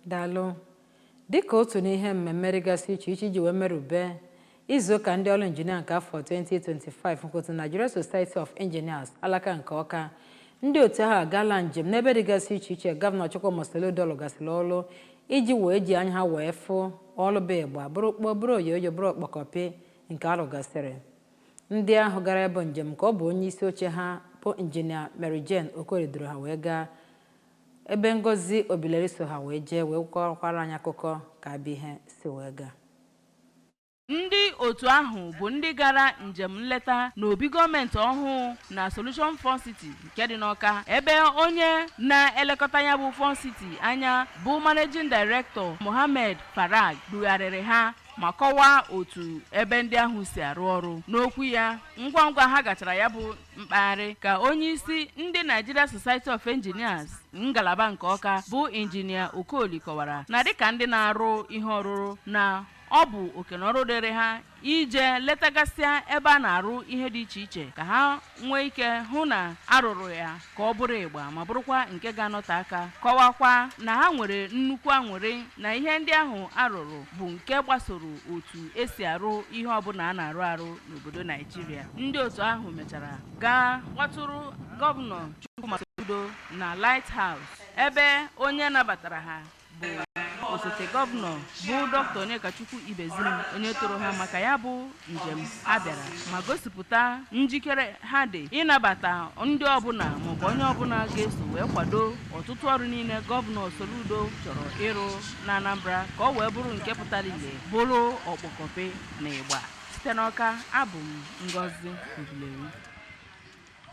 Daalụ. Dịka otu n'ihe mmemme dịgasị iche iche iji wee merube izuụka ndị ọrụ injinia nke afọ 2025 nke otu Nigeria Society of Engineers alaka nke Ọka, ndị otu ahụ agaala njem n'ebe dịgasị iche iche Gọvanọ Chukwuma Soludo lụgasịrị ọrụ iji wee ji anya ha wee fụ ọrụ bụ ịgba, bụrụ kpọọ, bụrụ oyoyo, bụrụ ọkpọkọpị nke arụgasịrị. Ndị ahụ gara ebe njem ka ọ bụ onye isi oche ha bụ Injinia Mary Jane Okorie duru ha wee gaa, ebe Ngozi Obileri so ha wee jee wee kọkwara anyị akụkọ ka abịa ihe si wee gaa. Ndị otu ahụ bụ ndị gara njem nleta n'obi gọọmenti ọhụụ na Solution Fun City nke dị n'Ọka, ebe onye na-elekọta ya bụ Fun City anya bụ Managing Director Mohammed Farag dugharịrị ha ma kọwaa otu ebe ndị ahụ si arụ ọrụ. N'okwu ya, ngwa ngwa ha gachara ya bụ mkpagharị, ka onye isi ndị Nigeria Society of Engineers ngalaba nke Ọka bụ Injinia Okoli kọwara na dịka ndị na-arụ ihe ọrụrụ, na ọ bụ okenọrụ dịrị ha ije letagasịa ebe a na-arụ ihe dị iche iche ka ha nwee ike hụ na arụrụ ya ka ọ bụrụ ịgba ma bụrụkwa nke ga-anọte aka. Kọwakwa na ha nwere nnukwu aṅụrị na ihe ndị ahụ arụrụ bụ nke gbasoro otu esi arụ ihe ọbụla a na-arụ arụ n'obodo Naijiria. Ndị otu ahụ mechara gaa kpọtụrụ Gọvanọ Chukwuma Soludo na Lighthouse, ebe onye nabatara ha bụ osote gọvanọ bụ Dr. Onyekachukwu Ibezim, onye toro ha maka ya bụ njem ha bịara ma gosipụta njikere ha dị ịnabata ndị ọbụla maọbụ onye ọbụla ga-eso wee kwado ọtụtụ ọrụ niile Gọvanọ Soludo chọrọ ịrụ na Anambra ka ọ wee bụrụ nke pụtara ile, bụrụ ọkpọkọpị na ịgba. Site n'Ọka, abụ m Ngozi Obileri.